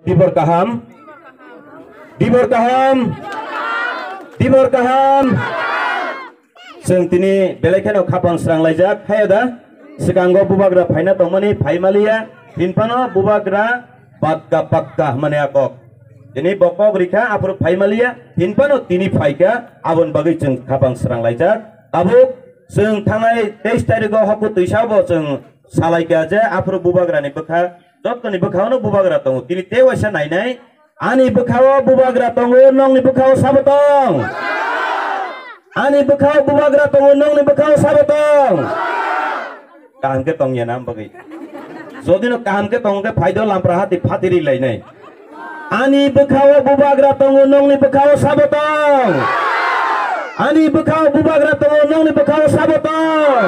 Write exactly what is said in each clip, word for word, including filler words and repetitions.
Dibor kaham, dibor kaham, dibor kaham. Chwng tini belai kheno khapang srang laijak, haya da? Swkango bubagra phaina tongmani phai maliya, hinphano bubagra bakka pakka hwnmani a kok. Tini bo kok rikha, aphuru phai maliya, hinphano tini phaikha, aboni bagwi chwng khapang srang laijak. Tabuk chwng thangnai teis tarikgo hoku twisa bo chwng salaikha je aphuru bubagrani bwkha, jottoni bwkhao no bubagra tongo. Tini tei waisa nainai, ani bwkhao bubagra tongo, nongni bwkhao sabo tong? Ani bwkhao bubagra tongo, nongni bwkhao sabo tong? Kaham khe tongya na bagwi. Jodi no kaham khe tongo khe phaido lampra hati phatiri lainai. Ani bwkhao bubagra tongo, nongni bwkhao sabo tong? Ani bwkhao bubagra tongo, nongni bwkhao sabo tong?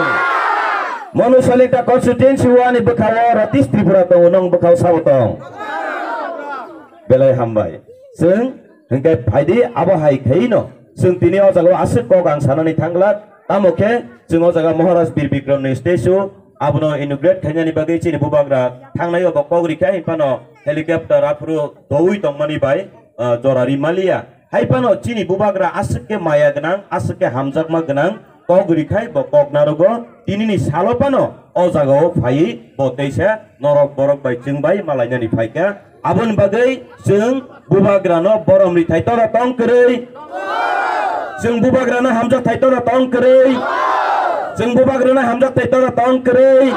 Monusolita constituency o ani bwkhao Ratish Tripura tongo, nong bwkhao sabo tong? Belai hambai. Chwng hwnkhe phaidi abo hai khaino. Chwng tini o jaga o aswk kok ang sanani thangla. Tamo khe chwng o jaga Maharaj Bir Bikram ni statue abono inaugurate khainani bagwi chini bubagra thangnai obo kok rikha hinphano helicopter aphuru doui tongmani bai, ah, jora ri maliya. Hai phano chini bubagra aswk khe maya gwnang, aswk khe hamjakma gwnang, kok rikhai bo kok narogo, tinini salo phano o jagao phaiwi bo teisa norok borok bai chwng bai malainani phaikha. Aboni bagwi chwng bubagrano borom rithai toro tong kwrwi. Chwng bubagrano hamjakthai toro tong kwrwi. Chwng bubagrano hamjakthai toro tong kwrwi.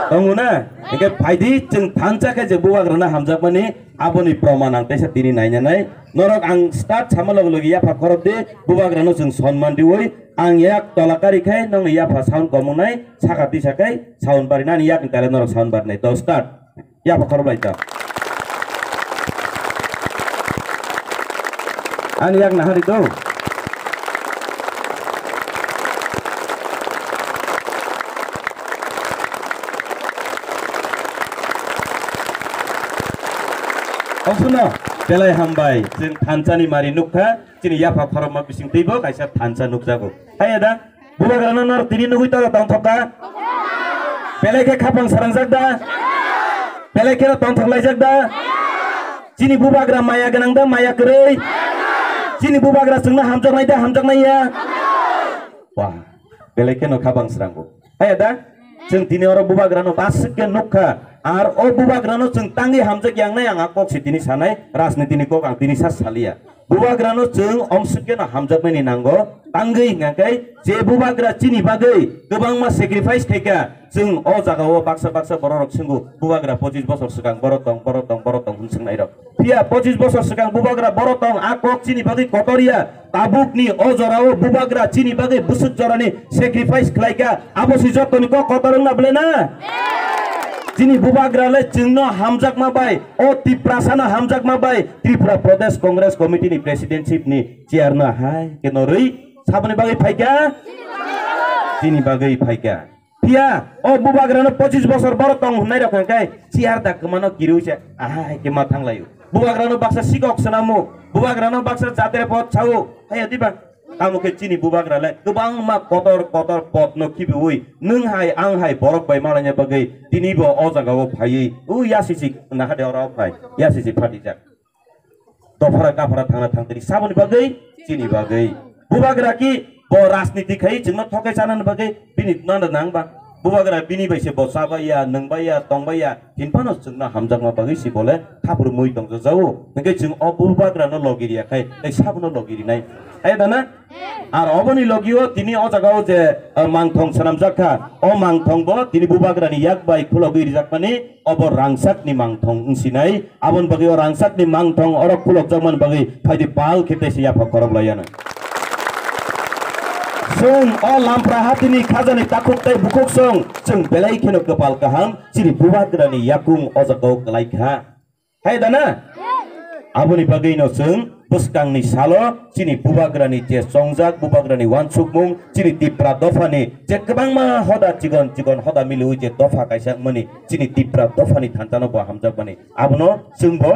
Tongo na? Hingkhe phaidi chwng thansa khe je bubagrano hamjakmani aboni proman ang teisa tini nainanai. Norok ang start sama loge loge yapha khorok di, bubagrano chwng sonman diwi, ang yak tola kari khai nongni yapha sound komungnai, saka tisa khai sound barinai, ani yakni tale norok sound barinai. To start. Yapha khorok lai ta. Ani yak nahari do. Osuno, belai hambai, chwng thansani mari nukha, chini yapha khorokma bising twibo kaisa thansa nukjago. Haiya da, bubagrano nor tini nugwi toro tongthokka? Belai khe khapang sarangjak da? Belai kheno tongthok laijak da? Chini bubagra maya gwnang da, maya kwrwi? Chini bubagra chwngno hamjaknai da, hamjaknai ya? Wah, belai kheno khapang srango. Haiya da? Chwng tini oro bubagrano baswk khe nukha. Ar o bubagrano chwng tangwi hamjak yangnai ang a kok se tini sanai, rajnitini kok ang tini sa saliya. Bubagrano chwng omswk kheno hamjakmani nango, tangwi hwnkha khe je bubagra chini bagwi kwbangma sacrifice khaikha, chwng o jagao baksa baksa bororok swngo, bubagra pochis bosor swkang borok tong, borok tong, borok tong hwn swngnairok. Phiya pochis bosor swkang bubagra borok tong, a kok chini bagwi kotor ya. Tabukni o jorao bubagra chini bagwi bwswk jorani sacrifice khlaikha, abo se jottoni kok kotor wngna bwle na? Chini bubagra le chwngno hamjakma bai, o Tiprasano hamjakma bai, Tripura Pradesh Congress Committee ni presidentship ni chair no hai khe norwi saboni bagwi phaikha? Chini bagwi phaikha. Phiya o bubagrano pochis bosor borok tong hwnnairok hwnkhe chair da kwmano kiriwi se ahai khe ma thanglaio. Bubagrano baksa sikok swnamo, bubagrano baksa jatre pod sao, haiya diba? Tamo khe chini bubagra le kwbangma kotor kotor podno khibiwi nwng hai ang hai borok bai malaina bagwi tinibo o jagao phaiwi o yasichik nahade oro phai yasichik phatijak. Dophra kaphra thangna thangtini saboni bagwi, chini bagwi. Bubagra ki bo rajniti khai chwngno thokai chanani bagwi bini nanda nang ba. Bubagra bini bai se bo chabaiya, nwngbaiya, tongbaiya, hinphano chwngno hamjakma bagwi si bole thapru mui tongjajago. Hwnkhe chwng o bubagrano logi riya khai tei sabono logi rinai. Ai da na? Ar oboni logio tini o jagao je, eh, mangthong swnamjak kha, o mangthongbo tini bubagrani yak bai khulogwi rijakmani obo rangchakni mangthong wngsinai. Aboni bagwi o rangchakni mangthong oro khulokjakmani bagwi phaidi bal khe teisa yapha khorok laiya nang. Chwng o lampra hatini khajani takhuk tei bukhuk song, chwng belai kheno kwpal kaham, chini bubagrani yakung o jagao kwlai kha. Hai da na? Aboni bagwi no chwng bwskangni salo chini bubagrani je chongjak, bubagrani wansukmung, chini Tipra dophani je kwbangma hoda chikon chikon hoda miliwi je dopha kaisa wngmani chini Tipra dophani thansa no bo hamjakmani. Abono chwng bo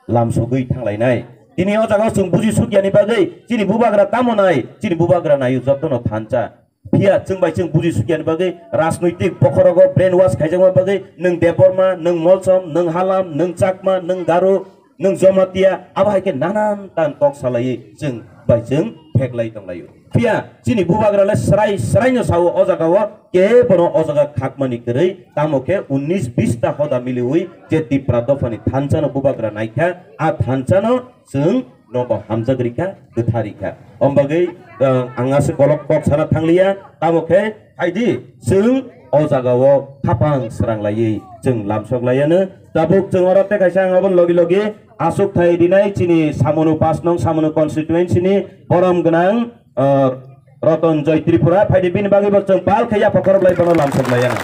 lamsogwi thanglainai. Tini o jaga o chwng buji sukyani bagwi chini bubagra tamo nai, chini bubagra naio jotono thansa. Phiya chwng bai chwng buji sukya ni bagwi, rajnoitik bokhorogo brainwash khaijakma bagwi, nwng Debbarma, nwng Molsom, nwng Halam, nwng Chakma, nwng Garo, nwng Jamatia, abo hai khe nanan tan kok salaiwi chwng bai chwng pheklai tonglaio. Phiya chini bubagra le srai srai no sao o jaga o, kebono o jaga khakmani kwrwi, tamo khe unnish bish ta hoda miliwi je Tipra dophani thansa no bubagra naikha, a thansa no chwng nobo hamjak rikha, kwthar rikha. Om bagwi, uh, ang aswk kolok kok sana thangliya, tamo khe phaidi chwng o jaga o khapang srang laiwi chwng lamsok laiano. Tabuk chwng oro tei kaisa ang abo logi logi aswk thai rinai chini Samunu pas nong Samunu constituency ni borom gwnang, uh, Roton Joy Tripura phaidi bini bagwi bo chwng pal khe yapha khorok lai bono lamsok laiano.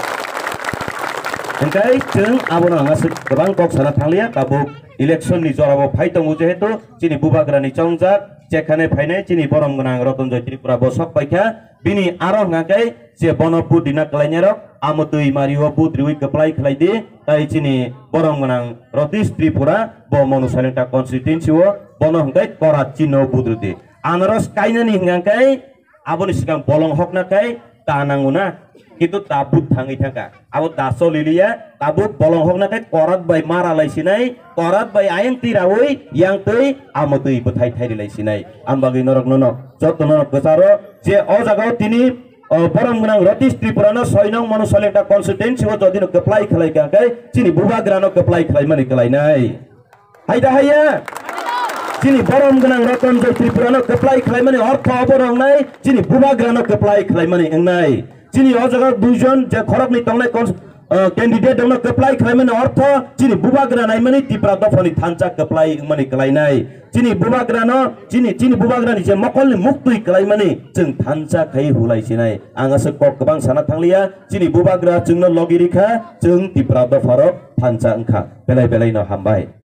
Hingkai chwng abono ang aswk kwbang kok sana thangliya, tabuk election ni jora bo phai tongo jehetu chini bubagra ni chongjak jekhane phainai chini borom gwnang Roton Joy Tripura bo sok paikha. Bini aro hwnka khe je bono vote rina kwlainai rok, amo twi mari o vote riwi kwplai khlai di, tai chini borom gwnang Rotish Tripura bo Monu Sailengta constituency o bono hwnkai kora chinno vote rw di. Anaros kainani hwnka khe aboni swkang bolong hokna khe ta nango na, kintu ta vote thangwi thangkha. Abo da soliliya, tabuk bolong hokna khe korat bai mara lai sinai, korat bai ayang twi raui, yang twi amo twi bwthai thairi lai sinai. Am bagwi norok nono joto nono kwcharo je o jaga o tini, o, borom gwnang Rotish Tripura no soi nong Monu Sailengta constituency o jodi no kwplai khlai kha khe chini bubagra no kwplai khlai mani kwlainai. Hai da haiya? Chini borom gwnang Roton Joy Tripura no kwplai khlai mani ortho obo no wngnai, chini bubagra no kwplai khlai mani wngnai. Chini o jaga duijon je khoroknwi tongnai cons-, uh, candidate rokno kwplai khlaimani ortho chini bubagra naimani Tipra dophani thansa kwplai wngmani kwlainai. Chini bubagrano, chini, chini bubagrani je mokolni muktwi kwlaimani chwng thansa khai hulai sinai. Ang aswk kok kwbang sana thangliya, chini bubagra chwngno logi rikha, chwng Tipra dopharok thansa wngkha. Belai belaino hambai.